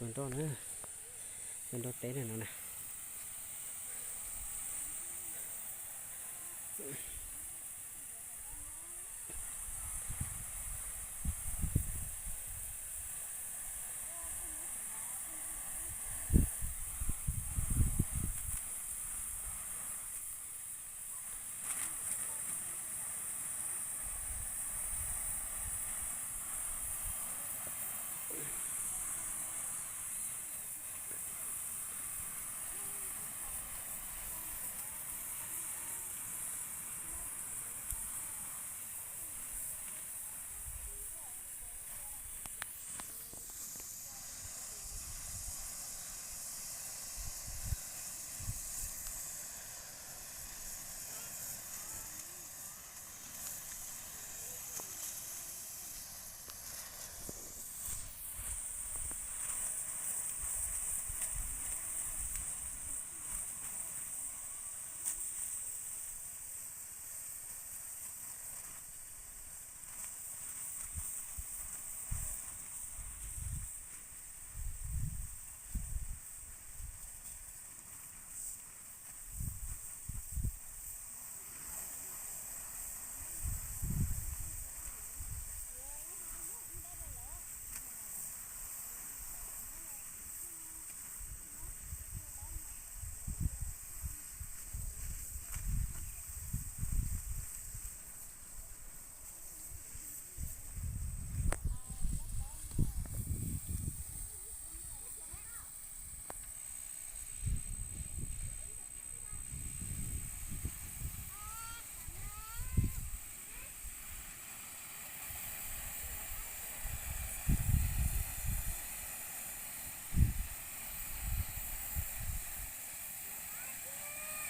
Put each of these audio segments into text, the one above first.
Nroj na, nroj teb na no na.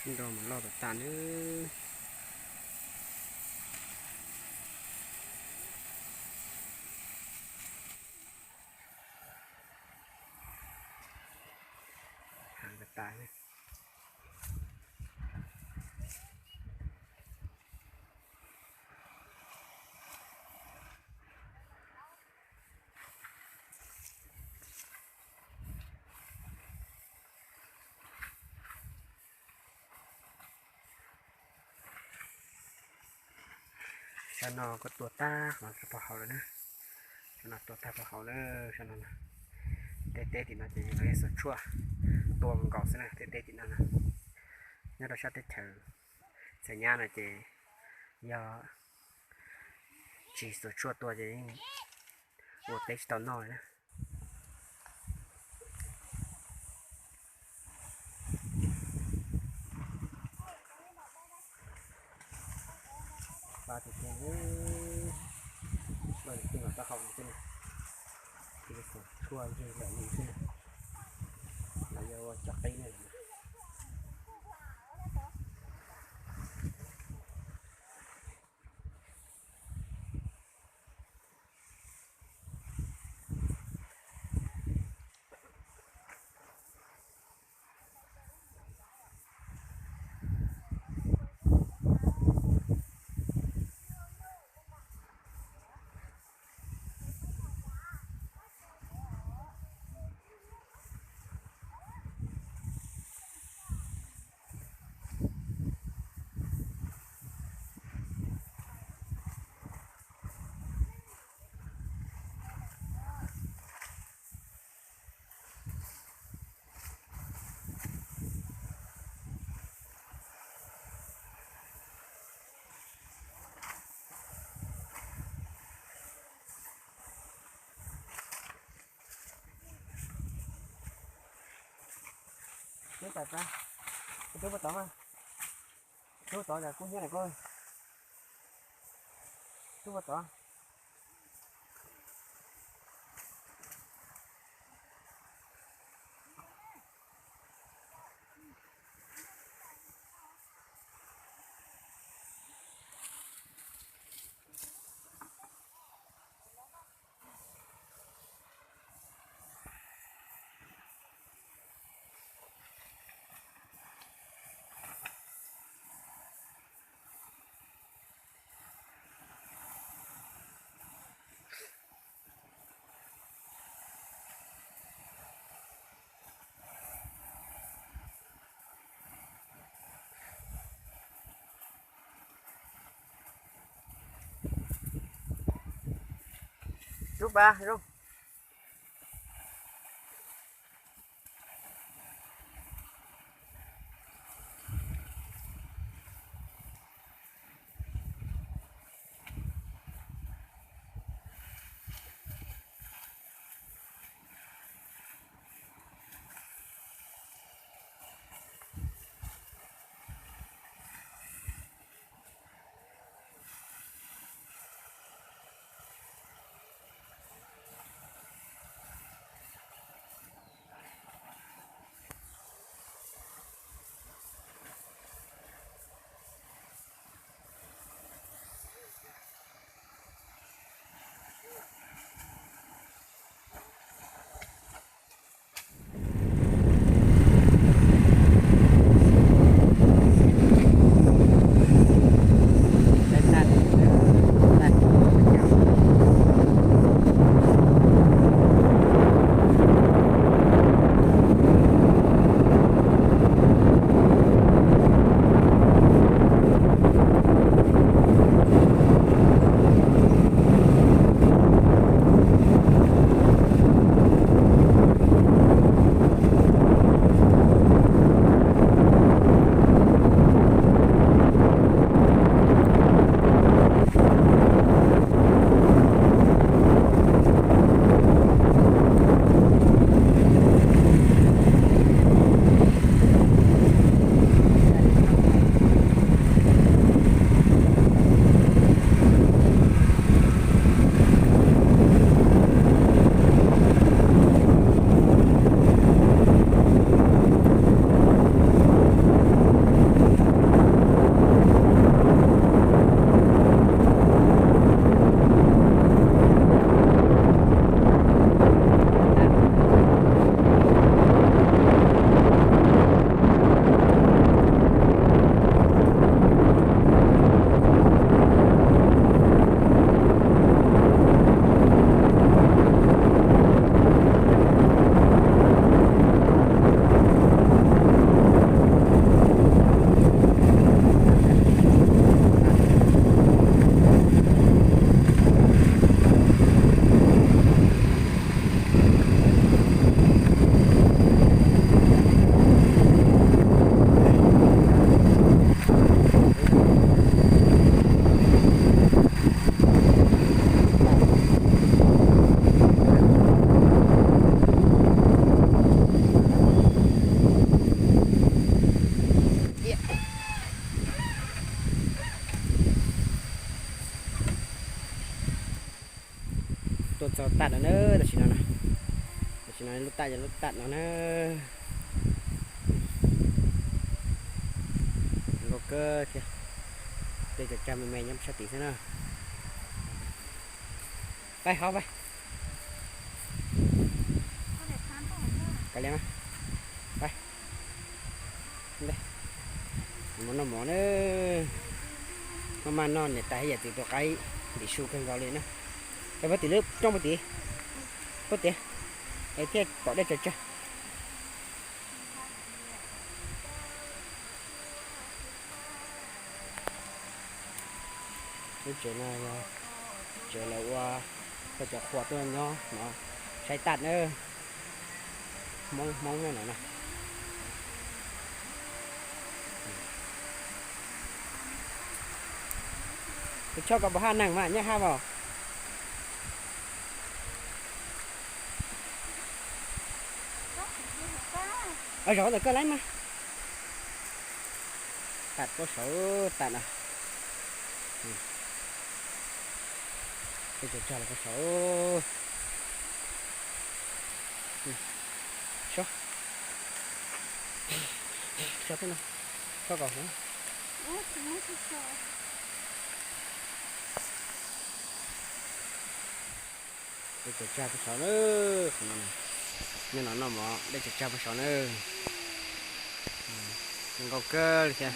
Nroj mas loj tas tas nawb. Heev tas tas. Sab no kuj tua tag los puag hauv lawm na. Sab no tua tag puag hauv lawm, sab no na. Tej teb tim no ces yog xuas tshuaj tua nkaus xwb na, tej teb tim no na. Nyob rau sab teb chaws Xais Nyab no ces yog tsis xuas tshuaj tua ces yeej ua teb tsis tau noj li na. Pab tus kheej, pab tus kheej los taub hau no xwb na, cia li xuas tshuaj ncig lawm li xwb na, los yog ua cov qib ne. Tus puas tod mas, tus puas tod, kub hnyiab na koj, tus puas tod. Lub pas zoo. Tuaj txog tam no na, tam sim no na. Tam sim no lub tam yog lub tam no na. Nkauj kawg thiab. Dej tsag tsag me me nyob sab tid xwb na. Pab hov pab. Kav liam, pab. Mus noj mov na. Maj maj noj niam tais yam txiv tus qaib ntim su kawg nkaus li na. Pab tim lub rooj pab tid, pab tid, es thiaj pom dej tsag tsag. Lub tsev no yog tsev lawv ua, cov qhua tuaj nyob no, saib tam na. Hmoob, Hmoob no na. Tus choj ko puas haj neeg mas nyob haj os? Zov ntawm koj lawm mas. Tam pob saud tam no. Peb tso tsag los pob saud. Sob, sob teb no, sob kom huv. Dej tsag tsag pug saud na. Nyob no noj mov dej tsag tsag pug saud na. Zoo nkauj kawg li thiab.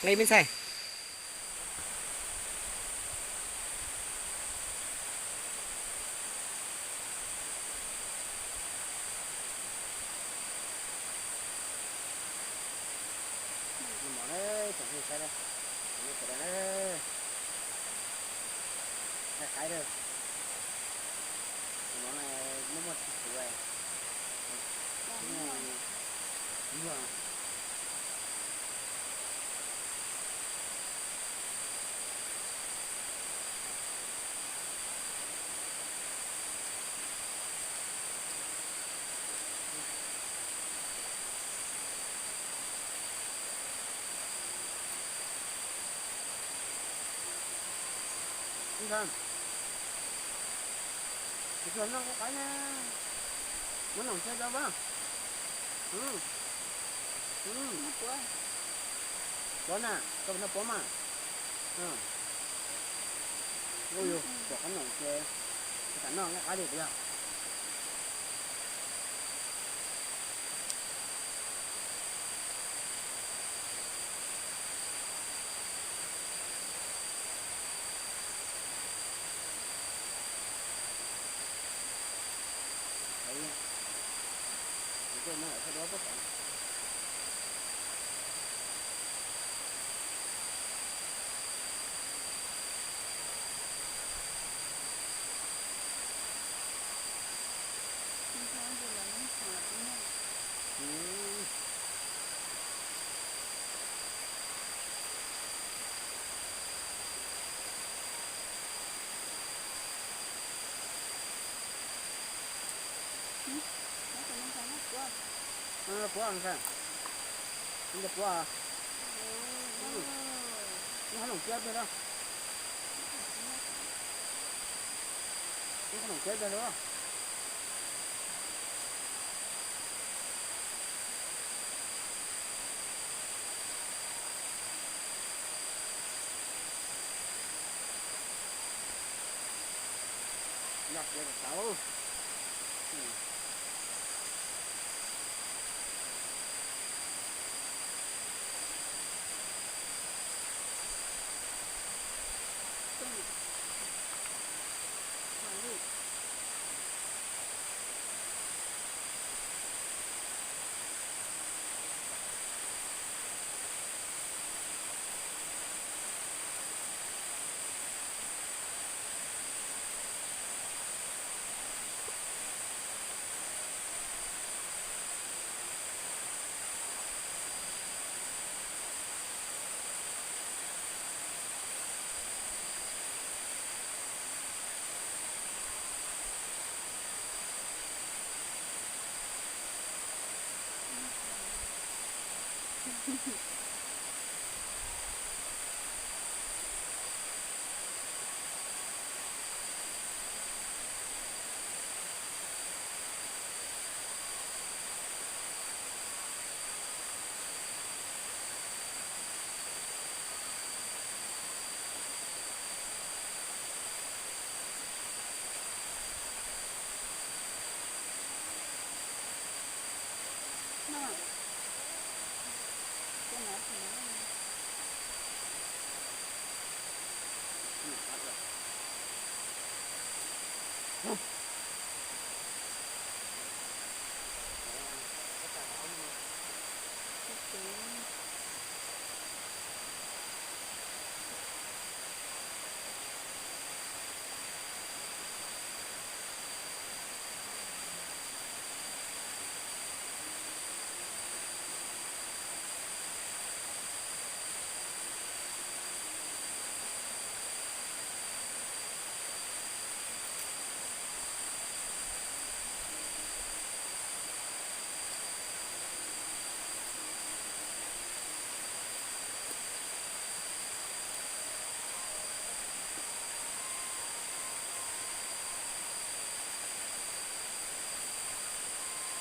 Nqi me ntxhais. Mov na, tsoom phooj ywg sawv daws, tsoom phooj ywg sawv daws na. Qaib lawm. Tus no muaj muaj tsis xwb. Muaj. Ntxhais, kuv tsis noj kuv qaib na, muab noom cia rau pab. Puab na, koj puas noj puab mas? Ua yus pom qab noom ces tsis kam noj nqaij qab li puas yog? Puab ntxhais, ntxhais puab, noj qhob noom kiab pliag lauj, noj qhob noom kiab pliag lauj. Yog tias tau.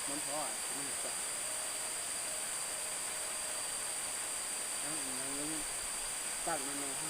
Muab ntho, tag no no.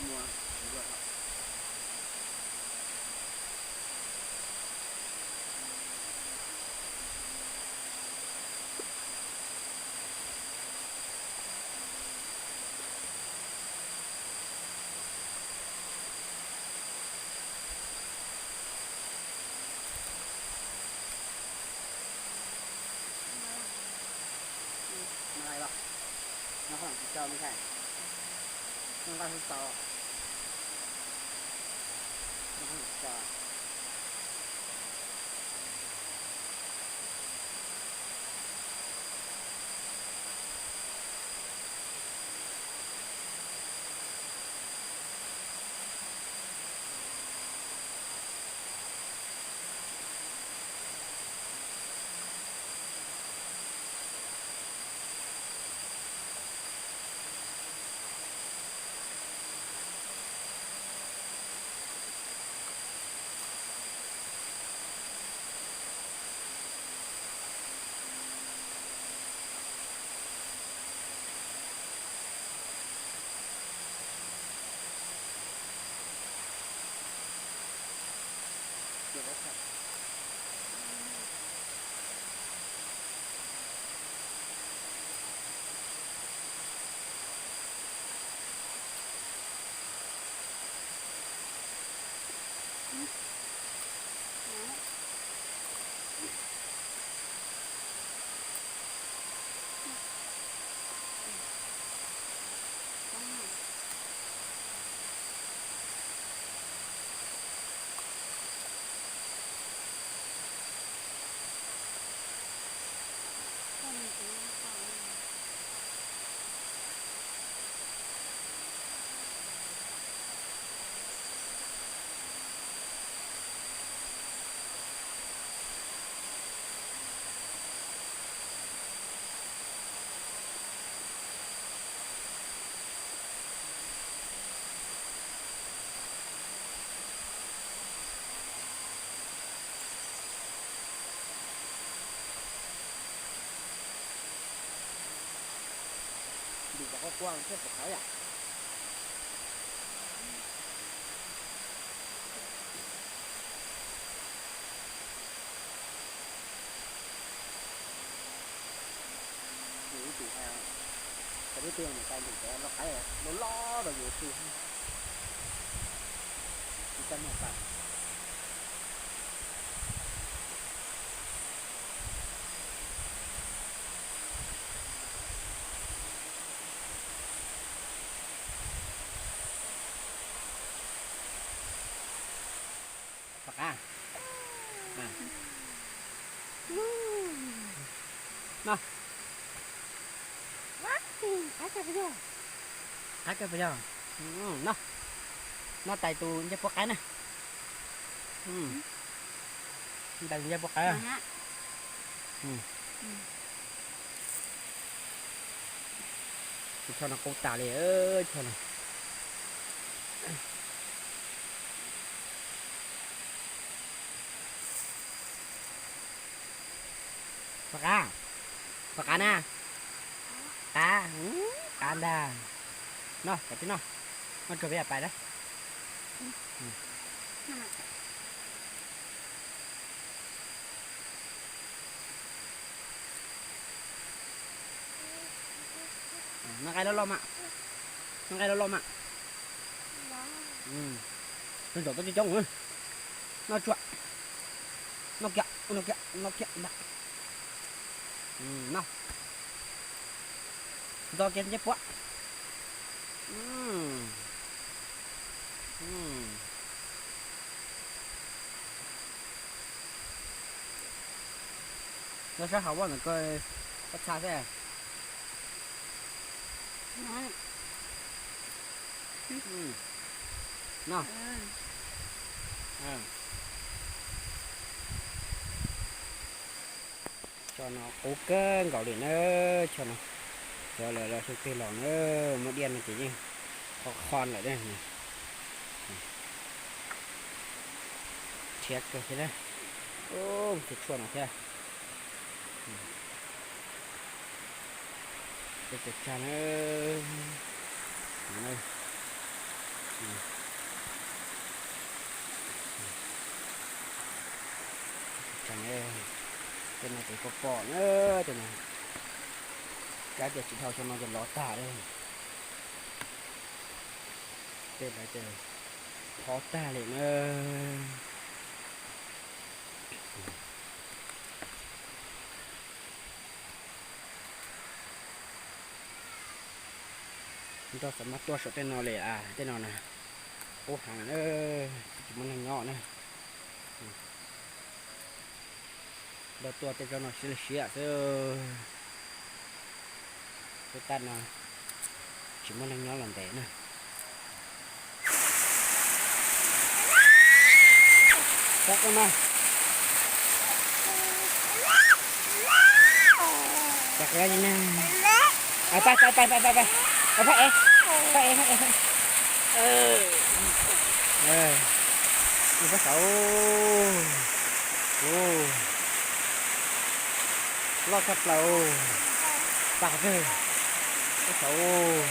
Muaj. Nqa tsis tau me ntxhais, nqa tsis tau, nqa tsis tau. Ntim cov quaj quaj thiaj pom qab yom. Yus ib tug, cov peb tug niam tais ntim cov loj qaib loj loj rau yus xwb. Tsis tau muaj pam. Pom qab. No. Qab kawg puas yog? Qab kawg puas yog? No. No tais tus ncej puab qaib na. Tais tus ncej puab qaib. Tus tsho no qub tas li, tsho no. Pom qab, pom qab na. Qab, qab ntag. No, pais tib no, no rau peb pais na. Noj nqaij loj loj mas, noj nqaij loj loj mas. Tus ntsaum tau coob coob, noj tsuag, noj kiag, noj kiag, noj kiag ntag. No, ntxo kiag ncej puab. Nyob sab hauv vaj ntawm ko, koj txha xwb. No. Tsho no qub kawg nkaus li na, tsho no. Cov lawv los xyoo twg los na, muaj diaj no ces yeej qhov qho lawm. Rhiav kawg thiab na. Ub, cov tshuaj no thiab. Cov tshuaj na. Ces pom pom na, tej no kab tias tsis dhau xyoo no ces lov tag li. Tej lawv ces phob tag li na. Nrog xav mas tuaj saum tej no li, tej no na, qub heev na, tsis muaj neeg nyob na. Nrog tuaj tej zaub no siab li siab xwb. Lub tab no tsis muaj neeg nyob los ntev na. Txhob quaj mas. Txhob quaj li na. Pab, pab, pab, pab, pab, pab ev, pab ev, pab ev. Pab saud. Loj tshaj plaws. Pab qhov twg? Pab saud.